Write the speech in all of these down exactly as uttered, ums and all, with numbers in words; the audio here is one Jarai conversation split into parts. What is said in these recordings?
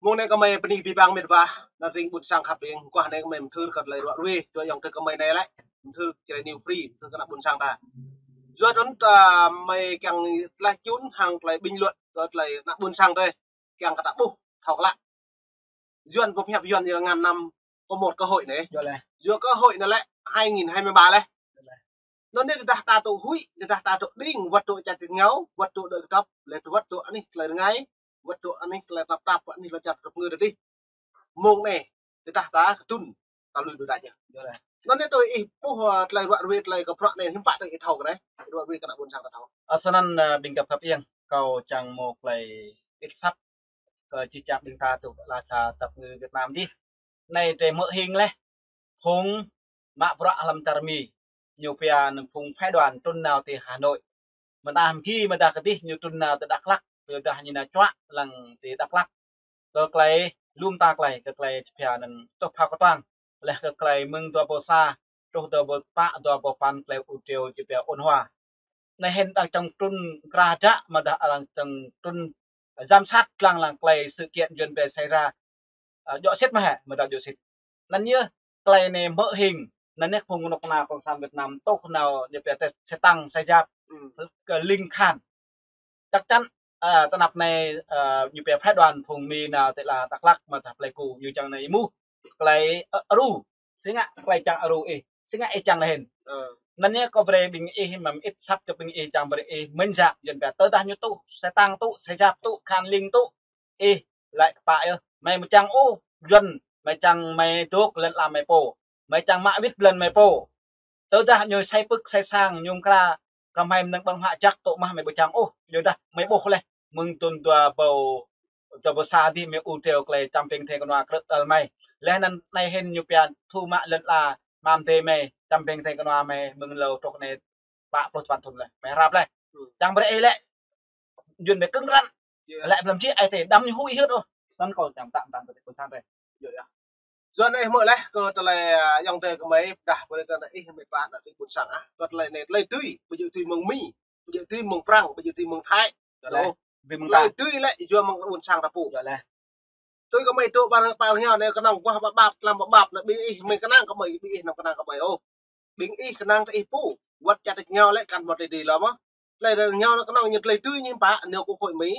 Mơ̆ng anai kơmơi bơni abih bang met wa, ană tring ƀuôn sang khăp ing, guah anai kơmơi mơthưr kơ tơlơi ruă ruê, yua ayŏng adơi kơmơi anai lĕ, mơthưr Jrai New Free, mơthưr kơ ană ƀuôn sang ta. Yua anŭn ta mơi kiăng tlaih čun hăng tơlơi bình luận kơ tơlơi ană ƀuôn sang tơi, kiăng kơ ta ƀuh thâo klă. Yuan pơhiăp Yuan ñu ngăn năm có một cơ hội anai. Yua lĕ. Yua cơ hội anai lĕ hai nghìn hai mươi ba lĕ. Yua lĕ. Anŭn anai tơdah ta tŭ huĭ, tơdah ta tŭ đing, wơ̆t tŭ čăt rơngiao, wơ̆t tŭ đuaĭ kơdŏp, lĕ wơ̆t tŭ anih tơlơi rơngai, wơ̆t tŭ anih tơlơi tap tap, anih lŏn čar tơpơngư tơdih. Mơ̆ng anai, tơdah ta kơtŭn, ta lui đuaĭ đač yơh. Yua lĕ. Anŭn anai tui ih ƀuh, ơ, tơlơi ruă ruê tơlơi kơ bruă anai, hiư̆m pă tui ih thâo kơ anai, ruă ruê kơ ană ƀuôn sang ta thâo. Ơ, snăn, ơ, ƀing găp khăp ing, kâo čang mơ̆ tơlơi ih săp kơ čih čang ƀing ta tŭ lĕ ta tơpơngư Việt Nam dih. Anai drơi hmư̆ hing lĕ, phung mă bruă hlăm čar Mi, ñu pia anŭn phung phái đoàn trŭn nao ti Hà Nội. Mơdah hmgi mơdah kơdih ñu trŭn nao ti Dak Lak, tơdah ñu nao čuă lăng ti Dak Lak. Kơ tơlơi lŏm ta tơlơi, kơ tơlơi čih pia anŭn tuh phao kơtuang, lĕ kơ tơlơi mơ̆ng dua ƀô̆ sa, truh dua ƀô̆ pă, dua ƀô̆ păn tơlơi ur triu čih pia ôn hòa. Anai hĭn đang čang trŭn krah dă, mơdah đang čang trŭn giám sát lăng lăng tơlơi sự kiện Yuan pia xảy ra, ơ, djŏ sĭt mơ̆ hĕ, mơdah djŏ sĭt. Anŭn yơh, tơlơi anai hmư̆ hing, anŭn yơh phung kơnuk kơna cộng sản Việt Nam tuh nao ñu pia tĕ xe tăng, xe jap, kơ ling khan. Chắc chắn, ơ, tơnap anai, ơ, ñu pia phái đoàn phung Mi nao ti la Dak Lak mơdah Pleiku ñu čang anai ih ƀuh. Tơlơi, ơ, ru, si ngă tơlơi čang ru ih, si ngă ih čang anai hĭn. Anŭn yơh kâo brơi ƀing ih mơ̆n ih săp kơ ƀing ih čang brơi ih mơ̆n jak Yuan pia tơdah ñu tŭ xe tăng tŭ, xe jap tŭ, khan ling tŭ, ih lăi kơpă yơh, mơi ƀu čang ôh Yuan, mơi čang mơi dŏ lŏn ala mơi pô, mơi čang mă wĭt lŏn mơi pô. Tơdah ñu sai pơ̆k sai sang ñu mơkra kơ mơi mơnơ̆ng ƀơ̆ng huă jak tŭ mă mơi ƀu čang ôh, yua dah mơi ƀuh lĕ mơ̆ng thŭn dua ƀô̆, dua ƀô̆ sa dih mơi ur triu tơlơi čăm ping thê kơnua krư̆ tơl mơi. Lĕ anŭn anai hĭn ñu pia thu mă lŏn ala măm thê mơi, čăm ping thê kơnua mơi mơ̆ng hlâo truh anai pă pluh tơpăn thŭn lĕ, mơi hrăp lĕ. Čang brơi ih lĕ Yuan mơi kơ̆ng răn. Lĕ ƀlăm čih ai tê đăm ñu huĭ hưt ôh. Snăn kâo čang tăm tăm kơ tơlơi ƀuôn sang tơi. Yua anai hmư̆ lĕ kơ tơlơi, ơ, ayŏng adơi kơmơi, dah brơi kơ ană ih mơi pă ană tring ƀuôn sang ah. Kơ tơlơi anai tơlơi tui, ƀu djơ̆ tui mơ̆ng Mi, ƀu djơ̆ tui mơ̆ng Prăng, ƀu djơ̆ tui mơ̆ng Thái. Yua lĕ. Tui mơ̆ng ta. Tơlơi tui lĕ yua mơ̆ng ƀuôn sang ta pô. Yua lĕ. Tui kơmơi tŭ ƀar ƀar rơngiao anai kơnơ̆ng guah ƀap ƀap, tlam ƀap ƀap, ană ƀing ih mơi kơnang kơmơi, ƀing ih anăm kơnang kơmơi ôh. Ƀing ih kơnang tơ ih pô, wơ̆t čăt rơngiao lĕ kăn hmâo tơlơi dưi lơ̆m mơ̆. Tơlơi rơngiao anŭn kơnơ̆ng ñu tơlơi dưi ñu pă, nao quốc hội Mi,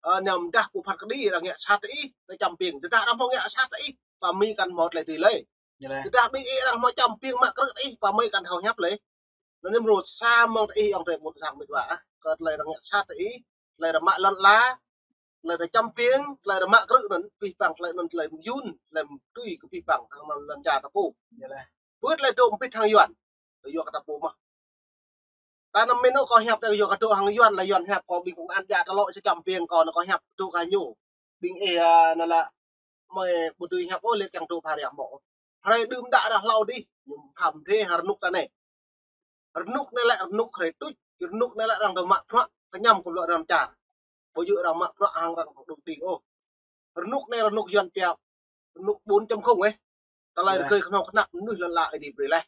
ơ, nao mơdah pơphat kơđi arăng ngă sat tơ ih, arăng čăm ping. Tơdah arăng hmâo ngă sat tơ ih, pă Mi kăn hmâo tơlơi dưi lơi. Yua lĕ. Tơdah ƀing ih arăng hmâo čăm ping mă krư̆ tơ ih, pă Mi kăn thâo hiăp lơi. Anŭn anai mrô sa mơ̆ng tơ ih ayŏng adơi ƀuôn sang met wa ah, kơ tơlơi arăng ngă sat tơ ih, tơlơi arăng mă lŏn ala, tơlơi arăng čăm ping, tơlơi arăng mă krư̆ anŭn, pih păng tơlơi anŭn tơlơi mơyun, tơlơi tui kơ pih păng hăng anŭn lŏn čar ta pô. Yua lĕ. Bơ tơlơi dŏ pĭt hăng Yuan, yua kơ ta pô mơ̆. Ta anăm mĭn ôh kâo hiăp tơlơi yua kơ dŏ hăng Yuan, lĕ Yuan hiăp kâo ƀing công an djă tơlŏ sa čăm ping kâo anŭn kâo hiăp dŏ kơ ñu. Ƀing ih, ơ, anŭn lĕ mơi ƀu dưi hiăp ôh lĕ kiăng dŏ pha rơmô. Hrơi đưm đă ră hlâo dih, ñu pham dê hăng rơnŭk ta anai. Rơnŭk anai lĕ rơnŭk hrơi tuč, rơnŭk anai lĕ arăng dŏ mă bruă kơñăm kơ lu arăng čar. Ƀu djơ̆ arăng mă bruă hăng arăng dŏ tĭng ôh. Rơnŭk anai rơnŭk Yuan pia rơnŭk bốn chấm không ê. Tơlơi rơgơi kơhnâo kơnăk mơnuih lŏn ala ih dih brơi leh.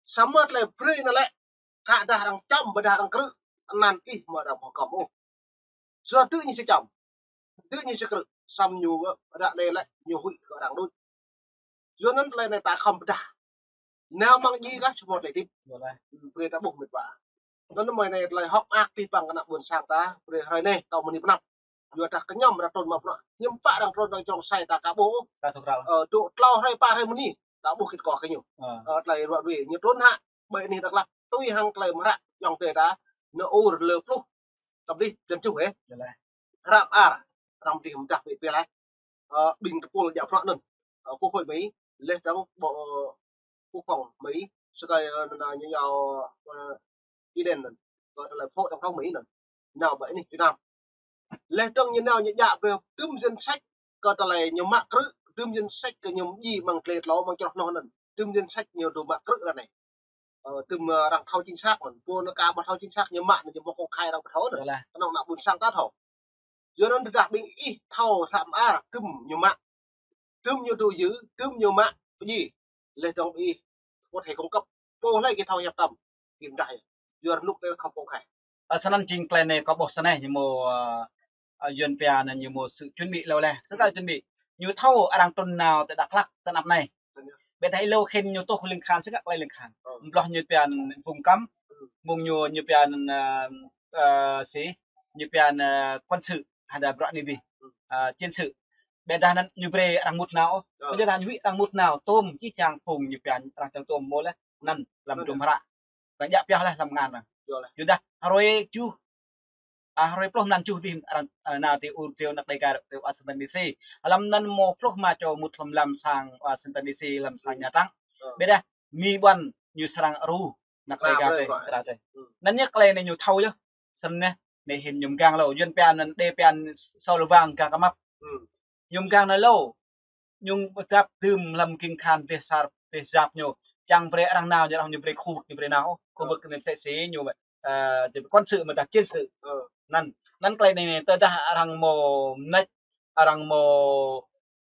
Samơ̆ tơlơi brơi anŭn lĕ, khă dah arăng čăm, ƀôdah arăng krư̆, anăn ih mơ̆ arăng ƀu hơgŏm ôh. Yua tơ ñu sa čăm, tơ ñu sa krư̆, samơ̆ ñu ră anai lĕ ñu huĭ kơ arăng đôč. Yua anŭn tơlơi anai ta khŏm pơdah. Nao mơ̆ng djai kah samơ̆ tơlơi hơdip. Yua lĕ. Brơi ta ƀuh met wa. Anŭn mơi anai tơlơi hơ̆k mơak pih păng kơ ană ƀuôn sang ta, brơi hrơi anai, kâo mơni pơnăp. Yua dah kơñăm arăng trŭn mă bruă, hiư̆m pă arăng trŭn arăng čŏng sai ta ka ƀuh ôh. Ơ, dŏ tlâo hrơi pă hrơi mơni, ta ƀuh kĭt kŏ kơ ñu. Ơ, tơlơi ruă ruê, ñu trŭn hă, ƀơi anih Dak Lak, tui hăng tơlơi mơ̆ hră, ayŏng adơi ta, nao ur lơ pluh. Tăm dih, blan tơjuh ê. Yua lĕ. Hră mơar, arăng dih mơdah ƀĕ ƀĕ leh. Ơ, ƀing tơpul djă bruă anŭn. Ơ, quốc hội Mi, leh dơ̆ng bộ, ơ, quốc phòng Mi, sơkai, ơ, anŭn, anŭn, ñu yua, ơ, Biden anŭn. Kơ tơlơi phó tổng thống Mi anŭn. Nao ƀơi anih Việt Nam. Leh dơ̆ng ñu nao ñu djă ƀĕ tơm danh sách kơ tơlơi ñu mă krư̆, tơm danh sách kơ ñu djai mơ̆ng tơlơi tlâo mơ̆ng čroh noh anŭn. Tơm danh sách ñu dŏ mă krư̆ ră anai. Ơ, tơm, ơ, arăng thâo chính xác mơ̆n. Pô anŭn ka ƀu thâo chính xác ñu mă anŭn ñu ƀu công khai arăng ƀu thâo anŭn. Yua lĕ. Kơnơ̆ng ană ƀuôn sang ta thâo. Yua anŭn tơdah ƀing ih thâo hră mơar tơm ñu mă. Tơm ñu dŏ yư, tơm ñu mă pơdjai. Leh dơ̆ng ƀing ih có thể cung cấp. Pô hlơi kơ thâo hiăp tăm. Kơ dah yơh. Yua rơnŭk anai khŏm công khai. Ơ, snăn jing tơlơi anai kâo ƀuh snei ñu mơ̆, ơ, Ơ, Yuan pia anŭn ñu mơ̆ sự chuẩn bị lâu leh. Sơ ta chuẩn bị. Ñu thâo arăng trŭn nao tơ Dak Lak, tơ anăp anai. Ƀiădah ih lŏ khĭn ñu tuh leng khan, sơ ngă klei leng khan. Ơ. Mbloh ñu pia anŭn vùng cấm. Mơ̆ng ñu, ñu pia anŭn, ơ, ơ, si, ñu pia anŭn, ơ, quân sự, hơdai bruă anai dih. Ơ, chiến sự. Ƀiădah anŭn ñu brơi arăng mŭt nao. Ơ. Ƀiădah ñu huĭ arăng mŭt nao, tôm, čih čang phung ñu pia arăng čang tôm mơ̆ leh. Anŭn, lăm dum hră. Arăng djă pioh leh lăm ngăn arăng. Yơh leh. Yua dah, hrơi tơjuh, a, hrơi pluh mlan tơjuh dih arăng, a, nao tơ ur tơ anăp Dega tơ Washington D C. Lăm anŭn mơ̆ pluh rơma čô mŭt lăm, lăm sang Washington D C, lăm sang Nhà Trắng. Ơ. Ƀiădah, Mi ƀuăn ñu srăng rŭ anăp Dega tơ, tơ. Anŭn ñu klei anai ñu thâo yơh. Snăn anai hĭn ñu mgang lŏ. Yuan pia anŭn, Êđê pia anŭn sâu lơ wang gang kơ măp. Ñu mgang anŭn lŏ. Ñu pơgăp dưm lăm ging khan dêh sar, dêh yap ñu. Čang brơi arăng nao, ñu arăng ñu brơi khu, ñu brơi nao. Khu vực anai sĕ si ñu, ơ, quân sự mơ̆ dah chiến sự. Anŭn, anŭn klei anai, tơdah arăng mơ̆ mnĕč, arăng mơ̆,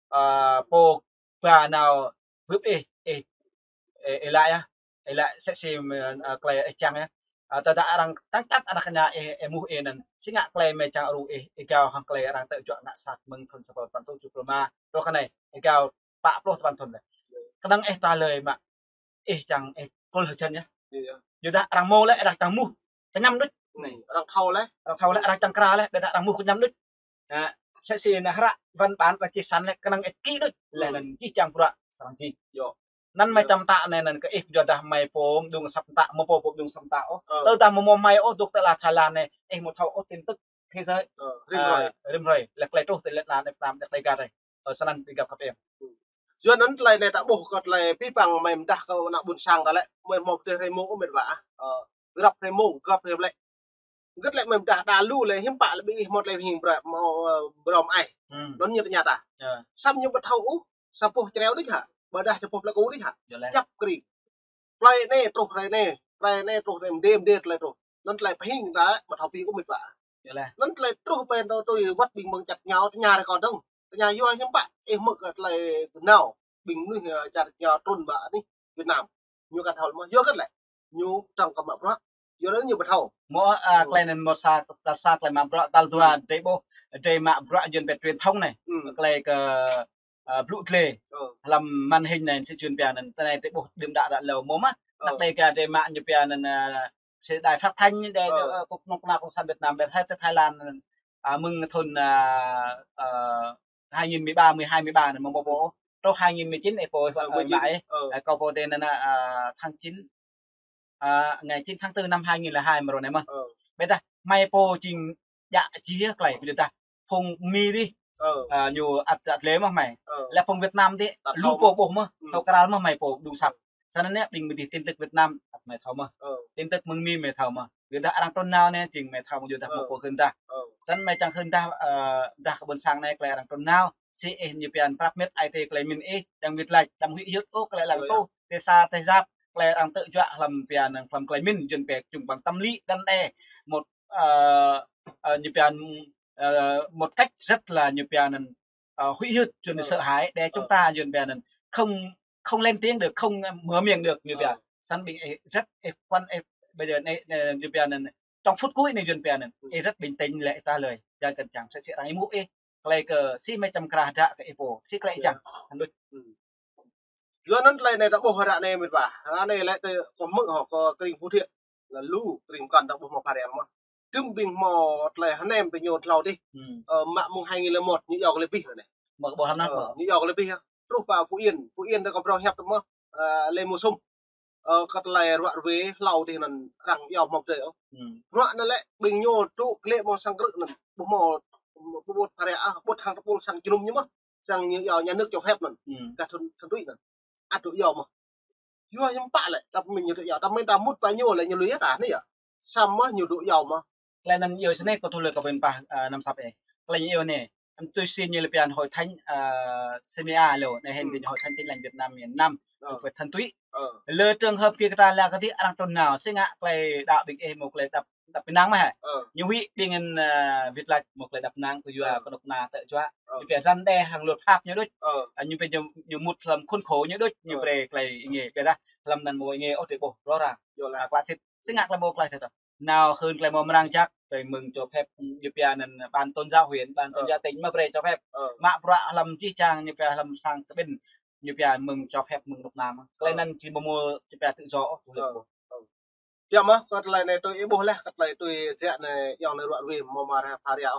ơ, pô ba nao bưp ih, ih, ih, ih laĭ ah. Ih laĭ sĕ si, ơ, klei ih čang ah. Ơ, tơdah arăng tơčăt anăk kơña ih, ih mŭt ih anŭn. Sơ ngă klei mơ̆ čang rŭ ih, ih gao hăng klei arăng tơjuă ngă sat mơ̆ng thŭn sapăn rơtuh tơjuh pluh rơma. Truh kơ anai, ih gao pă pluh tơpăn thŭn leh. Kơnơ̆ng ih ta lơi mă ih čang ih kul hơjăn yơh. Yua dah arăng mơ̆ leh, arăng čang mŭt kơñăm đôč. Arăng thâo leh. Arăng thâo leh, arăng čang kra leh, ƀiădah arăng mŭt kơñăm đôč. Sĕ si anŭn hră văn bản arăng čih săn leh, kơnơ̆ng ih kĭ đôč. Leh anŭn čih čang bruă srăng čih. Anŭn mơ̆ čang mơta anai anŭn kơ ih yua dah mơ̆ pô mơdung asăp mơta, mơ̆ pô pô mơdung asăp mơta ôh. Tơdah mơ̆ mơ̆ mơ̆ ôh, dŏ tơ la Thái Lan anai, ih mơ̆ thâo ôh tin tức thế giới. Rĭm hrơi. Rĭm hrơi. Leh klei truh tơ Việt Nam, Việt Nam, Dega tơ. Ơ, snăn ƀing găp kơ ih. Yua anŭn klei anai ta ƀuh kơ klei pĭ păng mơ̆ mơdah kơ anăp ƀôn sang ta lĕ, mơ̆ mơ̆ tơ hrơi mông ôh mĕt wa. Ơ, grăp hrơi mông, grăp hrơi lĕ. Gơ̆t lĕ mơ̆ mơdah đa lu lĕ hiư̆m pă lĕ ƀing ih mơ̆ lĕ hing bra-, mơ̆, ơ, brŏm ai. Anŭn ñu tơña ta. Samơ̆ ñu ƀu thâo ôh, sa boh čreo đôč hă, ƀôdah sa boh plơi ku đôč hă. Yơh leh. Djăp kri. Plơi anai truh hrơi anai, hrơi anai truh hrơi mơdê, mơdê klei truh. Anŭn klei pơhing ta ƀu thâo pĭ ôh mĕt wa. Yơh leh. Anŭn klei truh ƀơi anŭn tui wơ̆t ƀing mơ̆ng čăt rơngiao tơña rei kơ dơ̆ng. Tơña yua hiư̆m pă ih hmư̆ kơ klei nao ƀing mơnuih, ơ, čăt rơngiao trŭn ƀơi anih Việt Nam. Ñu kăn thâo mơ̆. Yua hơget lĕ? Ñu trŏng kơ mă bruă. Yua anŭn ñu ƀu thâo. Mơ̆, a, klei anŭn mơ̆ sa, tal sa klei mă bruă, tal dua drei ƀuh, drei mă bruă Yuan pia truyền thông anai. Klei kơ, a, blŭ glê. Lăm màn hình anai sĭ Yuan pia anŭn, tơ anai drei ƀuh đưm đă đă lâo mơ̆ mơ̆. Anăp Dega drei mă ñu pia anŭn, a, sĭ đài phát thanh, đài, ơ, ơ, kơnuk kơna cộng sản Việt Nam, đài Thái, Thái Lan anŭn, a, mơ̆ng thŭn, a, a, hai nghìn mười ba, mười hai, mười ba anŭn mơ̆ mơ̆ pô. Truh hai nghìn mười chín, ơ, pô, ơ, ơ, mười chín. Ơ, kâo pô tơ anŭn, a, tháng chín, a, ngày chín tháng tư năm hai nghìn lẻ hai mơ̆ rô anai mơ̆. Ƀiădah, mơ̆ pô jing djă jih klei, ƀiădah phung Mi dih, a, ñu ăt, ăt lĕ mơ̆ mơ̆. Lĕ phung Việt Nam dih, lu pô ƀuh mơ̆, thâo kral mơ̆ mơ̆ pô mơdung asăp. Snăn anai ƀing Mi dih tin tức Việt Nam, ăt mơ̆ thâo mơ̆. Tin tức mơ̆ng Mi mơ̆ thâo mơ̆. Yua dah arăng trŭn nao anai, jing mơ̆ thâo mơ̆ yua dah mơ̆ pô hưn dah. Snăn mơ̆ čang hưn dah, ơ, dah kơ ƀôn sang anai klei arăng trŭn nao. Sĭ ih ñu pia anŭn prăp mĕt ai tơ klei min ih, čang wĭt laĭ, đăm huĭ hyưt ôh klei lăng tuh, tơ sa, tơ yap, klei arăng tơjuă hlăm pia anŭn hlăm klei min, Yuan pia chúng bằng tâm lý, răn đe, một, ơ, ơ, ñu pia anŭn, ơ, một cách rất là ñu pia anŭn, ơ, huĭ hyưt, Yuan pia sợ hãi, để chúng ta Yuan pia anŭn không, không lên tiếng được, không mở miệng được, ñu pia. Snăn ƀing ih rất, ih quan, ih, bây giờ anai, anai, ñu pia anŭn, trong phút cuối anai Yuan pia anŭn, ih rất bình tĩnh lĕ ih trả lời, jangan kencang, sĭ sĭ arăng ih mŭt ih, klei kơ sĭ mơ̆ čang kra hơdră kơ ih pô, sĭ klei ih čang, anŭn đôč. Yua anŭn klei anai ta ƀuh ră anai mĕt wa. Ră anai lĕ tơ kơ hmư̆ hŏ kơ krĭng Phú Thiện. Lĕ lu krĭng kăn ta ƀuh mơ̆ phara mơ̆. Tơm ƀing mơ̆ klei hơnem ƀing ñu tlâo dih. Ơ, mă mơ̆ng hai nghìn lẻ một ñu iâu kơ lĕ bih anai. Mơ̆ ƀuh hăm nă, ơ, mơ̆. Ñu iâu kơ lĕ bih. Truh pơ Phú Yên, Phú Yên ta kơ brơi hiăp tơ mơ̆, ơ, lĕ mơ̆ sum. Ơ, kơ tlei ruă rue hlâo dih anŭn arăng iâu mơ̆ drơi ôh. Ruă anŭn lĕ ƀing ñu truh klĕ mơ̆ sang krư̆ anŭn. Ƀuh mơ̆, ƀuh ƀuh phara, ơ, ƀuh hăng tơpul sang jơnum ñu mơ̆. Sang ñu iâu nhà nước cho phép anŭn. Kơ thuần, thuần túy anŭn. Ăt dŏ iâu mơ̆. Yua hiư̆m pă lĕ, ta pơmĭn ñu dŏ iâu. Ta pơmĭn ta mŭt pơ ñu lĕ ñu lui ta anai yơh. Samơ̆ ñu dŏ iâu mơ̆. Klei anŭn iâu snei kơ thun lĕ kơ pơmĭn pă, ơ, năm sap ih. Klei ñu iâu anai. Tui si ñu lĕ pia hội thánh, ơ, C M A lĕ, anai hĭn dih hội thánh Tin Lành Việt Nam miền Nam, thuộc về thuần túy. Lơ trường hợp kơ ta lĕ kơ dih arăng trŭn nao, sĭ ngă klei đaŏ ƀing ih mơ̆ klei đăp, đăp pơnăng mơ̆ hă. Ñu huĭ ƀing anŭn, ơ, wĭt laĭ mơ̆ klei đăp pơnăng kơ yua kơnuk kơna tơjuă. Ñu pia răn đe hăng luật pháp ñu đôč. Ơ, ñu pia ñu, ñu mŭt hlăm khuôn khổ ñu đôč, ñu brơi klei ih ngă. Ƀiădah hlăm anŭn mơ̆ ih ngă ôh drei ƀuh rŏ răng. Yơh lĕ. A, klă sĭt. Sĭ ngă klei mơ̆ klei sĭt. Nao hưn klei mơ̆ mrang jăk, Tơlơi mơ̆ng cho phép ñu pia anŭn ban tôn giáo huyện, ban tôn giáo tỉnh mă brơi cho phép. Mă bruă hlăm čih čang ñu pia hlăm sang tơƀĭn ñu pia mơ̆ng cho phép mơ̆ng lŭk nam. Tơlơi anŭn či mơ̆ mơ̆ ñu pia tự do. Yua mơ̆ kơ tơlơi anai tui ih ƀuh laih, kơ tơlơi tui tiak anai yŏng anai ruă rui mơ̆ mă ra pha ria.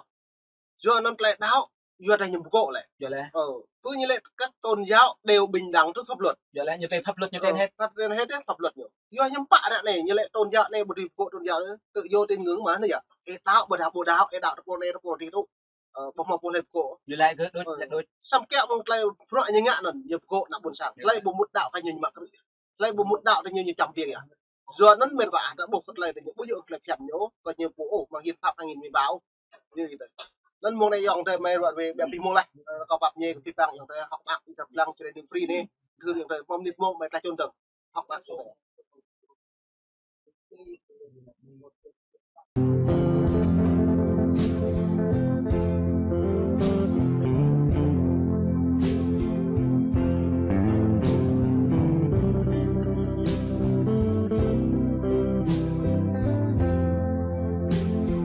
Yua anŭn tơlơi đaŏ, yua dah ñu pơgô̆ lĕ. Yua lĕ. Ơ, pơ ñu lĕ các tôn giáo đều bình đẳng trước pháp luật. Yua lĕ, ñu tui pháp luật ñu trên hết. Trên hết á, pháp luật ñu. Yua hiư̆m pă ră anai, ñu lĕ tôn giáo anai ƀu dưi pơgô̆ tôn giáo, tự do tín ngưỡng mà anai yơh. Ih đaŏ ƀu đaŏ, ƀu đaŏ, ih đaŏ tơpul anai tơpul adih tŭ. Ơ, ƀu hmâo pô hlơi pơgô̆. Yua lĕ kơ đôč, lĕ đôč. Samơ̆ kiăng mơ̆ng tơlơi bruă ñu ngă anŭn, ñu pơgô̆ ană ƀôn sang. Tơlơi ƀu mŭt đaŏ kơ ñu ñu mă krư̆. Tơlơi ƀu mŭt đaŏ tơ ñu ñu čăm biă yơh. Yua anŭn mĕt wa, ta ƀuh kơ tơlơi anai ñu ƀu djơ̆ kơ tơlơi phiăn ñu, kơ ñu pô ôh, mơ̆ng hiến pháp hai nghìn mười ba. Ñu gitu. Anŭn mơ̆ng anai yŏng tơlơi mơi ruă rui ƀiă pih mơ̆ng laih. Ơ, kâo pap ñe kơ pih păng yŏng tơlơi hŏk mơak, ih tơlơi pơblang čơrơi anai free anai. Thưa yŏng tơlơi mơ̆n mơnit mơ̆ng mơi tơlơi čun dơ̆ng. Hŏk mơak yŏng tơlơi.